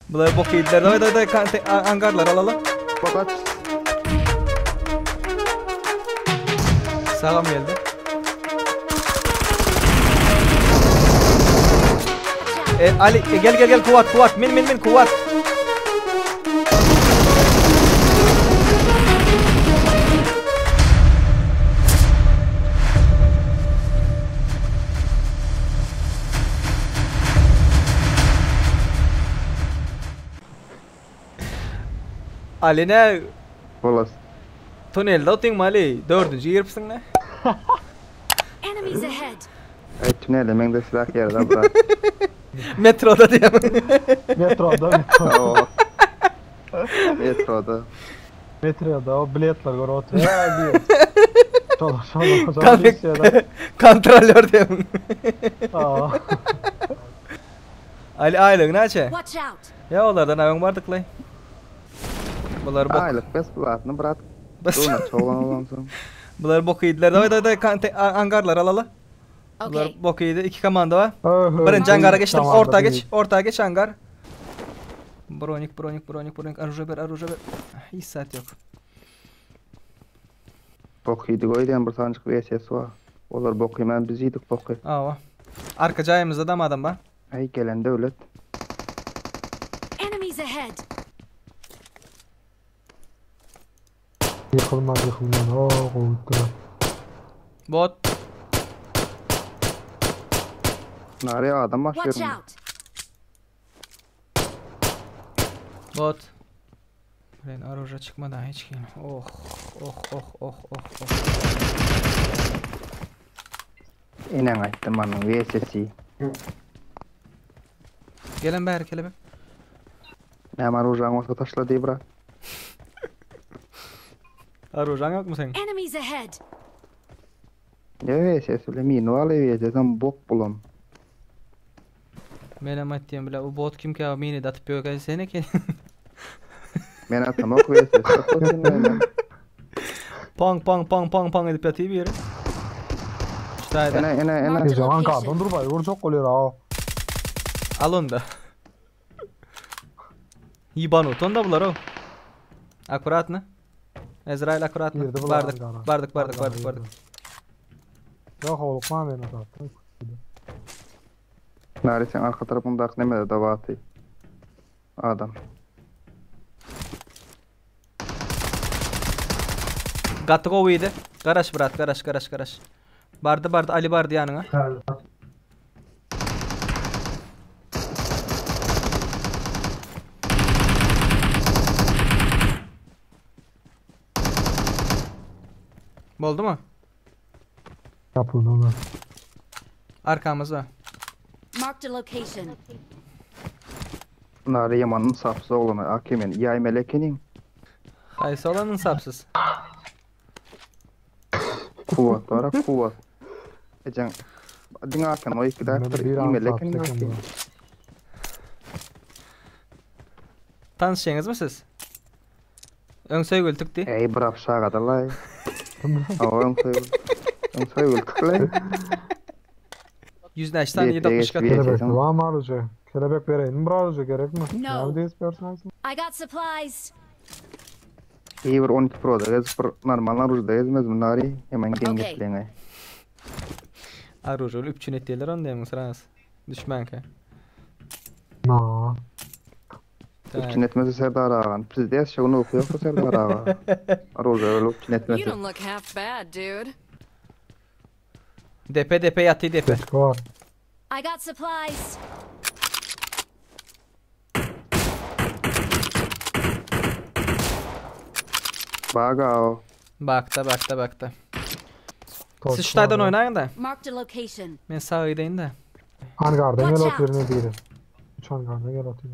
Bular bok iýdiler. Daway daway daway kante angarlar alaly. Fakat Sagam geldi. E, Ali e, gel gel gel kuvat kuvat min min min kuvat. Ali ne Bolas. Tunelde otyň Ali? Dördünji giripsiň ne? Enemies ahead. Ay tünelde meňzeş silah ýerde brat. Metroda diýem. Metroda, metroda. Oo. Metroda. Metroda o biletler görüp oturuyor. Ya diyor. Şola şola şola bir şeyler. Kontrolör diýem. Aa. Ali aýlygy näçe? Watch out. Ya olardan öň bardyklay. Bular bok. Aylık bes platny brat. Bes. Duna çoğlan olansoň. Bular bok iýdiler. Daway daway daway kante angarlar alaly. Bular Okay. bok iýdi. Iki komanda bar. Öhö, Birinji angara geçdim. Tamam, Orta da geç. Orta geç angar. Bronik bronik bronik bronik. Aruja ber aruja ber. Hiç saat yok. Bok ýedi goýdan bir sanjyk VSS bar. Olar bok ýemän biz ýedik boky. Awa. Arka jaýymyzda da adam bar. Ay gelen döwlet. Enemies ahead. Yıkılmaz yıkılmaz. Oo kovuttu. Bot. Nari adam Watch başlıyorum. out. Bot. Ben aruja çıkmadan hiç kim. Oh oh oh oh oh oh. Inen aýtdym manyň VSS-i. Gelen bäri kelebek. Näme arujaň bolsa taşla diý brat. Arujan yok mu senin? Enemies ahead. Ne VSS bile min wala VSS-den bok bulam. Menem aýtdym bile o bot kim ki mini de atyp ýok seni ki. Men atamok VSS. Men. Pang pang pang pang pang edip ýatyp bir ýere. Ştaýda. Ene ene ene. Marked a Gece location. ankardan dur bay. Vur çok oluyor ha. Al onu da. Yiban oton da bular o. Akkuratny. Ezrail akkuratny. Girdi bular Bardyk, angara. bardyk, bardyk, Angara bardyk, bardyk. girdi. Yok olukma ben zaten. Nari sen arka tarapyndaky nemede da baty. Adam. Gaty gowydy. Garaş brat, garaş, garaş, garaş. Bardy, bardy, Ali bardy ýanyňa. Boldy mı? Yapıldı onlar. Arkamyzda. Marked a location. Nari yamanın sapsız oglany Akimen ýaý melekeniň Haýsy olanyň sapsyz? kuwat bara kuwat. Ejeň diňe akan o iki Ben dakika bir an imelekeniň sapsız akin. Tanışýaňyzmy siz? Öň söýgül tükdi. Ey bırak şagadalay. Awa öň soýgul tıklay. Yüzüne açtan Bir, 762 bir, atıyor. Kelebek Sen- var mı arucu? Kelebek vereyim mi arucu gerek mi? No. Nerede istiyorsun? I got supplies. İyi bir 12 Pro'da gez bir normal arujda gezmez mi Nari? Hemen Okey. gengetleňe. Aruj ol üpçün etdiler onu diýen sıras. Düşmänkä. Na. Üpçün etmesi Serdar ağan. Prezident şoňu okuýar Serdar ağa. Arujda öyle üpçün You etmesi. don't look half bad, dude. Depe depe ýaty depe. Teşko var. I got supplies. Baga o. Bakda bakda bakda. Toç Siz şutaýdan var. oýnaýyň da. Marked a location. Men sag gideýin de. Hangardan gel Watch at yerine biri. Üç hangardan gel atıyor.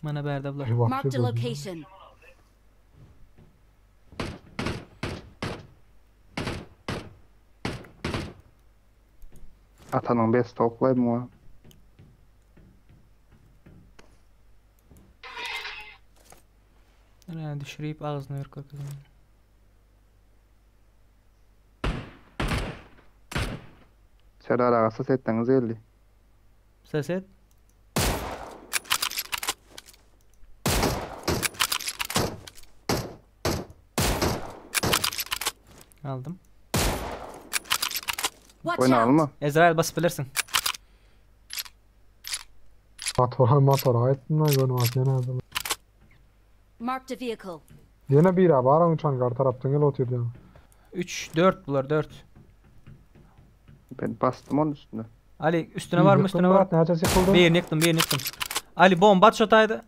Mana bärde bular. Eyvah, Marked a şey gördüm. location. Atanyň bes toklay mu? Yani düşürüp ağzını yer korkudum. Serdar ağa ses etdiňiz geldi. Ses et. Aldym. Watch Oýnalymy? out! Ezrail basyp bilersiň. Motora motora gaýtdym da görüm at ýene hazır. Marked a vehicle. Ýene bir bar oň üçin gar tarapdan gel otyrdy. 3 4 bular 4. Ben bastım onun üstüne. Ali üstüne var mı üstüne var? Näçe çykyldy? Birini yıktım birini yıktım. Ali bomba at şotaydı.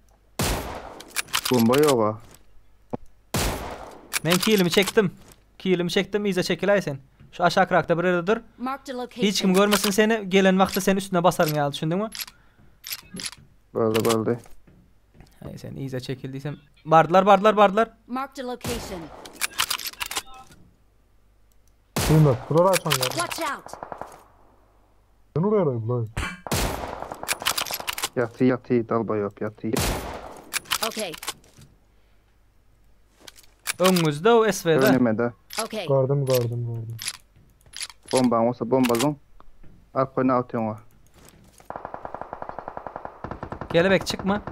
Bomba yok ha. Men kilimi çektim. Kilimi çektim iyice çekilay sen. Şu aşağı krakta bir yerde dur. Marked a location. Hiç kim görmesin seni. Gelen vakti sen üstüne basarın ya düşündün mü? Boldy boldy. Hey sen iyice çekildiysem. Bardılar bardılar bardılar. Marked a location. Bilmem. Bular açan gar. Watch out! Ben oraya bular. Yaty yaty dalba yok yaty. Okay. Önünüzde o SV'de. Önüme de. Okay. Gördüm gördüm gördüm. Bomban olsa bombazın. Arkoyuna atıyorsun ha. Kelebek çıkma.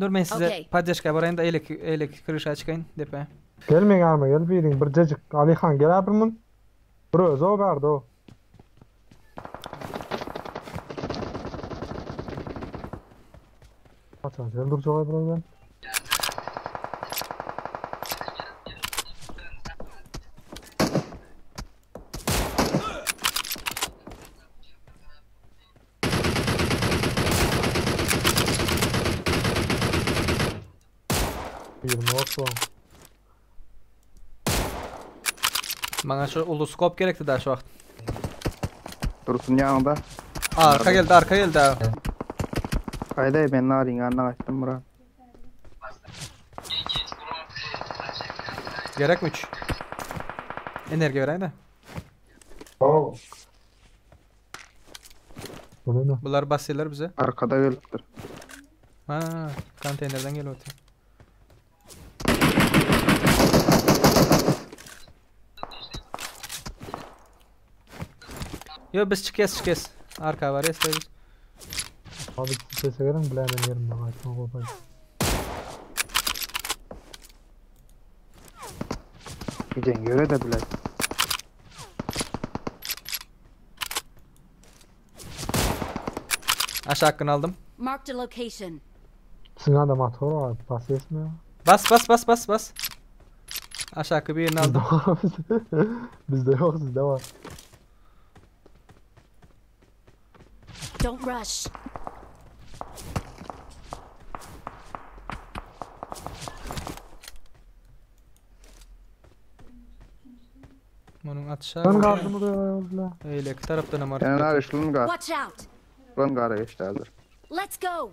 Dur ben size Okey. поддержка barayın da eylek eylek kırışa çıkayın depe. Gelmeyin alma gel birin bir cecik Alihan gel abi mun. Bir özü o bardy o. Haçan sen duracak buradan. Bir olsun. Bana şu ulu skop gerekti daha şu vakt. Dursun yanında. Arka geldi arka geldi abi. Haydi ben narin yanına kaçtım Murat. Gerek mi üç? Enerji vereyim de. Oh. Bu ne? Bunlar basıyorlar bize. Arkada geliptir. Ha, konteynerden geliyor. Yo biz çıkıyoruz çıkıyoruz. Arka var ya biz. Abi sese verin bilemen yerimden kaçma kopay. Gidin göre de bile. Aşağı hakkını aldım. Marked a location. Sizin de motor var. Bas esmiyor. Bas bas bas bas bas. Aşağı hakkı birini aldım. Bizde yok sizde var. Don't rush. Bunun atışı Ben kaldım buraya bile. Öyle taraftan ama. Yani nari şunun gar. Watch out! Şunun gara geçti hazır. Let's go!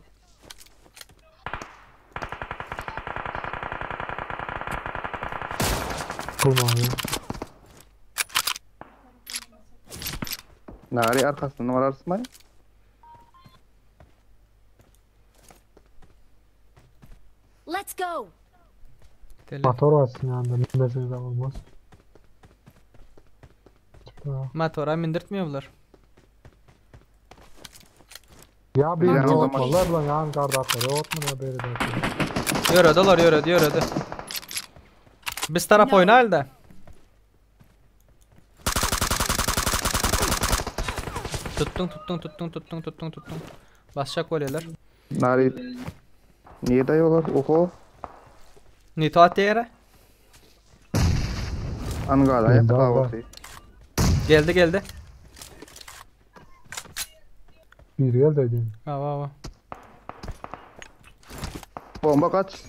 Kurma abi. Nari arkasından var arasın Let's go! Deli. Motor var sizin yanında. Bilmeseniz de olmaz. Motora mindirtmiyor bunlar. Ya bir Yani o yol zaman- vallahi lan yan kardeşler yok mu ya böyle de. Yürüdüler yürüdü yürüdü. Biz taraf No. oyna halde. Tuttun tuttun tuttun tuttun tuttun tuttun. Basacak golyeler. Nari Niye dayıyorlar? Oho. Nito at yere. Angara Ben yatak daha var. ortayı. Geldi geldi. Bir gel dedim. Ava ava. Bomba kaç.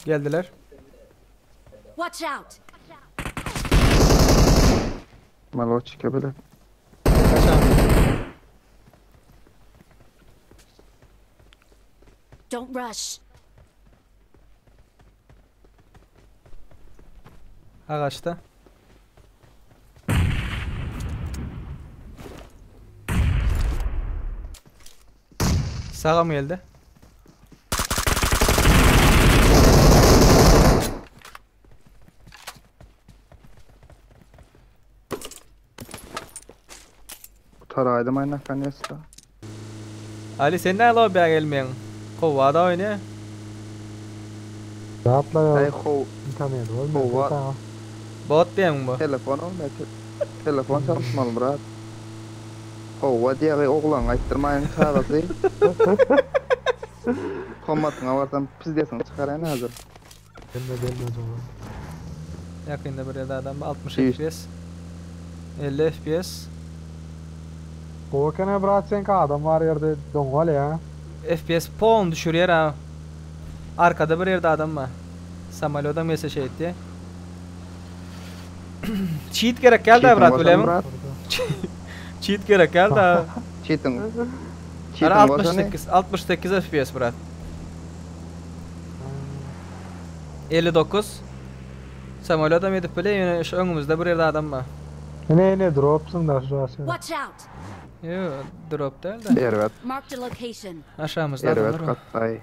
Geldiler. Watch out! Malo çıkabilir. Kaçan. Don't rush. Ağaçta. Sağa mı geldi? Gutaraýdym aý nakonesta. Ali sen näme lobby'a gelmeýäň? Howada oýnaýa. Zatla Aý how internet bolmaýar howwa saňa. Bot diýeň bu. Telefon olmaýar. Telefon çalyşmaly brat. Howwa diýägi oglan aýtdyrmaýyň çagasy. Kommatyňa barsam pizdesiňi çykaraýyn häzir. Gelme gelme joga. Ýakynda bir ýerde adam bar 60 Hiç. FPS. 50 FPS. Gowy ekeni brat seňki adam bar ýerde doňal ýa. FPS polny düşürýär ha. Arkada bir ýerde adam bar. Samolýodam gelse şey etdi. Cheat gerek geldi Cheating brat bolsam bilemin. brat. Cheat gerek geldi ha. Cheating. Ara Cheating bolsa ne? 68 68 FPS brat. 59. Samolýodam edip bile ýöne şu öňümizde bir ýerde adam bar. Ne ne dropsun da şu aşağı. Watch out! Yo, drop değil de. Erbet. Marked a location. Aşağımızda Erbet adamlar var. katday.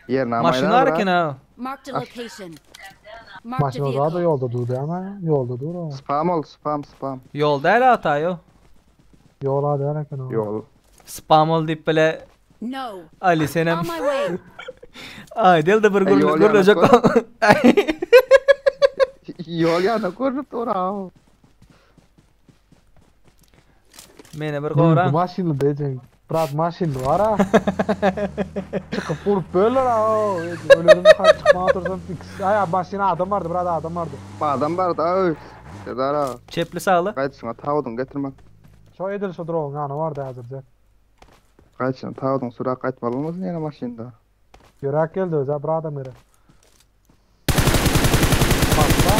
Yerine Maşın amayla var brat. ki ha. Marked a Ah. location. Marked a Maşın o da vehicle. yolda durdu ama yolda dur o. Spam ol spam spam. Yolda hele hata yo. Yola derken o. Yol. Spam ol deyip bile No. Ali senem. On my way. Ay del de bir Ay, yol gurlu gurlacak. Yol yana görünüp dur ha. Mene bir Bu gora. maşını diyeceksin. Brat maşın var ha. Çıkıp vurup böyle ha. Ölürüm kaç çıkma otursam. Ay maşına adam vardı brat adam vardı. Adam var da öy. Serdar ağa. Çepli sağlı. Gaýtşyňa tawdun getirme. Şu edil şu drone yani vardı hazırca. Gaýtşyňa tawdun sürak gaýtmaly bolmasyn ýene maşynda. Yürek geldi özel brat adam yere. Kaçtı ha,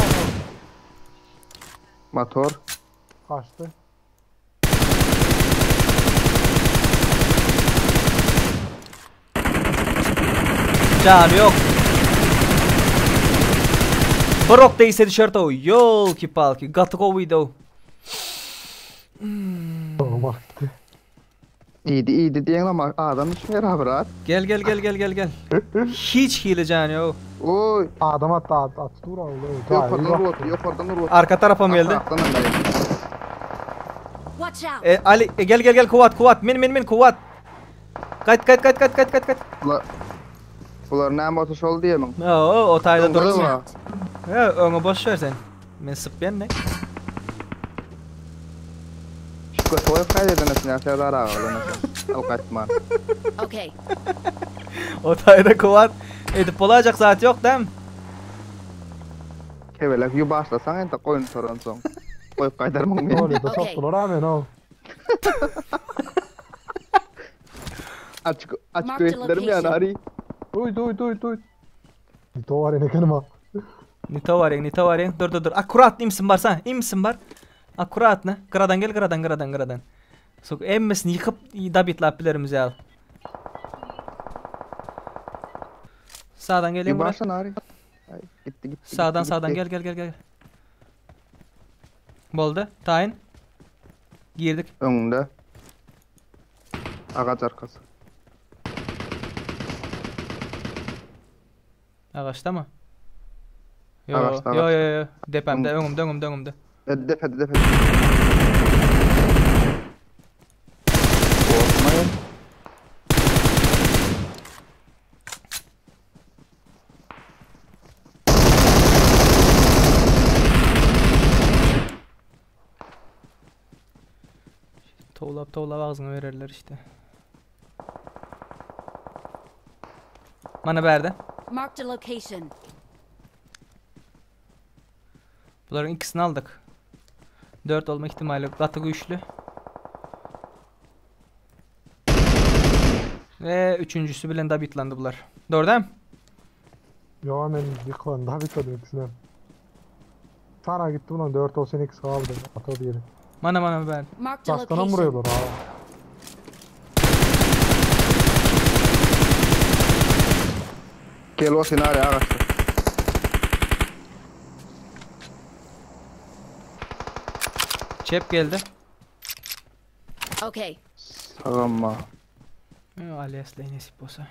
Motor. Kaçtı. Canı yok. Brok değilse dışarıda o. Yol ki palki. Gatık o video. Olmak gitti. İyiydi iyiydi diýen ama adam düşmeýär ha brat. Gel gel gel gel gel gel. Hiç hile canı yok. Oy, Adam attı at, attı dur oğlum. ýokardan urwat, ýokardan urwat. Arka tarafa mı geldi? Arkadan da. Watch out! E, Ali e, gel gel gel kuvat kuvat min min min kuvat. Kaç kaç kaç kaç kaç kaç kaç. Bular Bular näme bolsa şol diýemin. Oo, o tayda Doğru durma. mu? Ya öňe boş ver sen. Men sıpyan ne? Şu kötü oýup kaýdadan ya Serdar ağa bilen. Al gaýtman. Okay. O tayda kuvat edip olacak saat yok değil mi? Kebelek yu başlasan ente koyun soran soň. Koyup gaýdarmyň Ne men. oluyor da Okey. soktular abi no. Açık açık Mark the öýtlerim yani location. ari. Duy duy duy duy. Nito var yine kanıma. Nito var ya, Nito var ya. Dur dur dur. Akurat imsin var sen. İmsin var. Akurat ne? Kıradan gel kıradan kıradan kıradan. Sok emmesini yıkıp dabitlap bilerimizi al. Sağdan Yu geliyor Murat. başlan ari. Ay, gitti gitti. Sağdan gitti, sağdan gitti. gel gel gel gel. Boldu. Tayin. Girdik. Öňünde. Agaç arkası. Ağaçta mı? Yo Ağaçta, yo ağaçta. yo yo. Depemde önümde önümde önümde. E, Depede depede. Korkmayın. Tovlap tovlap ağzına verirler işte. Bana verdi. Marked a location. Bunların ikisini aldık. 4 olma ihtimali yok. Batı güçlü. Ve üçüncüsü bilen dabitlandı bunlar. Doğru değil mi? Yo men yıkılan daha bitmedi ikisine. Sana gitti ulan 4 olsa 2 kaldı. Atı diğeri. Mana mana ben. Marked a Başkadan location. vuruyorlar abi. Gel o seni araya ağaçta. Çep geldi. Okay. Sağama. Yo, Alias nesip olsa.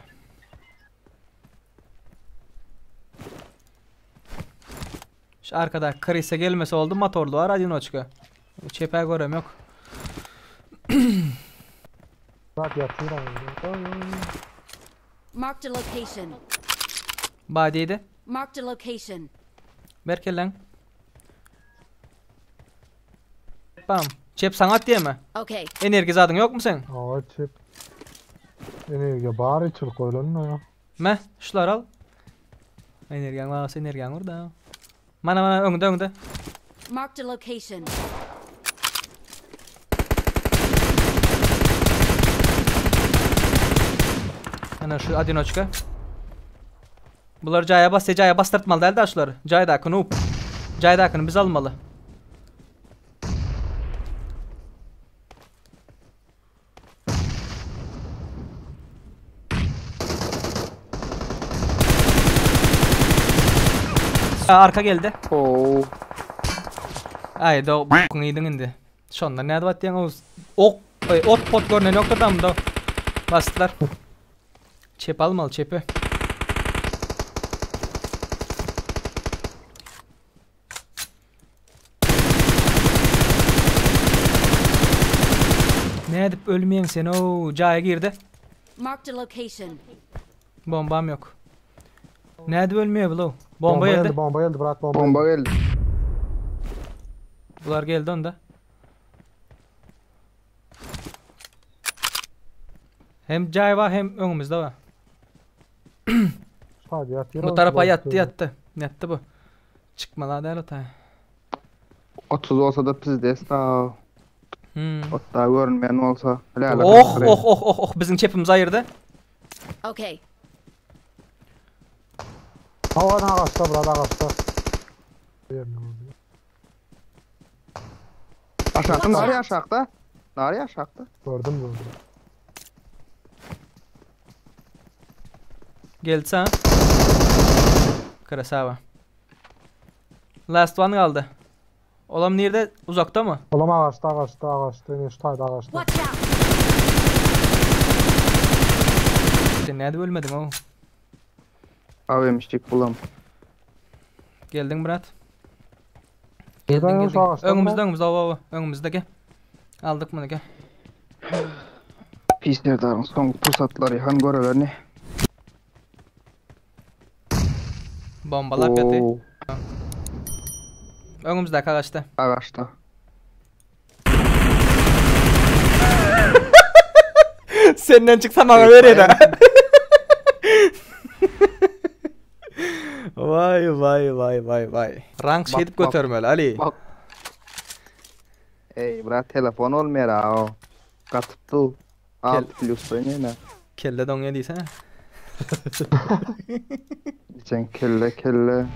Şu arkada Chris'e gelmese oldu motorlu var hadi noçka. Çepe görem yok. Murat ýatyr abi. Marked a location. Badiydi. Marked a location. Berkelen. Bam. Çep sanat diye mi? Okay. Enerji zadın yok mu sen? Aa çep. Energiýa bar içir goýlan ya. Me, şular al. Energiyan varsa energiyan orada. Mana mana öňde öňde. Marked a location. Ana şu adinoçka. Bular caya bas, caya bastırtmalı değil de şuları. Cayda up. Cayda biz almalı. Aa, arka geldi. Oo. Ay da b***ın indi. Şonda ne adı batdiyan o ok ay, ot pot görünen yoktur da da bastılar. Çep almalı çepi. Ne edip ölmeyen sen o caya girdi. Marked a location. Bombam yok. Ne edip ölmüyor bu lo? Bomba geldi. Bomba geldi Murat bomba. Bomba geldi. Bular geldi onda. Hem cay var hem önümüzde var. Hadi ýatyr. Bu tarafa yattı yattı. Yattı bu. Çıkmalar değil o tay. 30 olsa da pizdes da. Hatta görünmeyen olsa. Helal Oh oh oh oh oh bizim çepimiz ayırdı. Okay. Havan agaçda Murat agaçda. Aşağıda nari aşağıda. Nari aşağıda. Gördüm gördüm. Geldi sana. Krasava. Last one kaldı. Olam nerede? Uzakta mı? Olam agaçda agaçda agaçda. Ne şu taýda agaçda. Watch out. Sen nerede ölmedin o? Abi bulam. Geldin Murat. Geldin Geldin geldin. Önümüzde önümüzde ova önümüzde gel. Aldık bunu gel. Pis Serdar'ın son fırsatları han görevlerini. Bombalar yattı. Önümüzde arkadaşlar. Ağaçta. Senden çıksam bana ver ya. Vay vay vay vay vay. Rank Bak, şeydip bak. götürmeli Ali. Bak. Ey bura telefon olmuyor ha o. Katıp du. Alt plus oynayın ha. Kelle don yediyse. Sen kelle kelle.